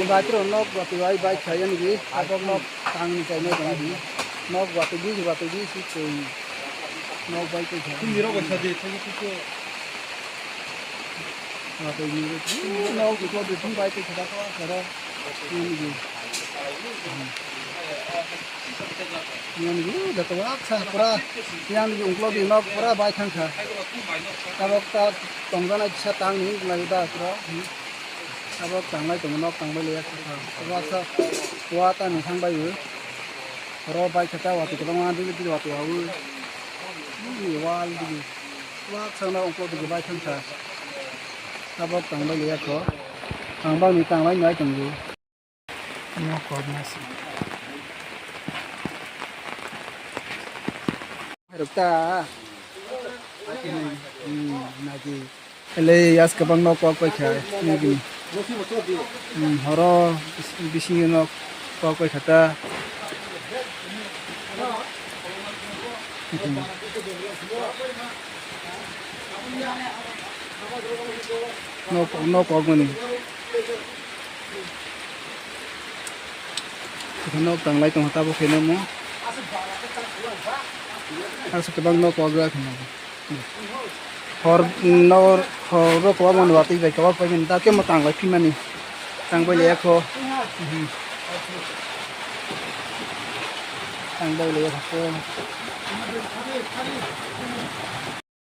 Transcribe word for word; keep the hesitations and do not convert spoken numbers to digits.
Baitro nok watwi bai bai khayan gi, abok nok tangni chainai tong di. Nok watwi di, watwi di si twi. Nok bai twi kha. Tini rok sa di, thank you. Watwi ni nok ko di thum bai twi kha ko karo. Ni gi. Ni gi da to wak sa pura. Yang di ungklo di nok pura bai thang kha. Abok ta tongjanai sa tangni lai da pura. Abo tanglai tongo, nok tangbai liya kha. Abo asa wa ta ni thang bai o. Oro bai kha ta watwi kwbangma digi digi watwi awi. Digi wal digi. Wa sa na ongkho digi bai thang kha. Abo tangbai liya kho. Tangbang ni tanglai nai tongo. Nok kok na si. Rukta. Hmm, nagi. Ele yas kabang nok kok pai kha, nagi. Hmm, horo bis-, bisingo nok kok pai kha ta. Hmm. Nok, nok kok mani. Nok tanglai tong tabuk khe namo. Aswk kwbang nok kok ya khe namo. Hor no hor ro kwbangma ni watwi bai kwbang pai mani ta khe mo tanglai phimani. Tangbai le yakho. Tangbai le yakho.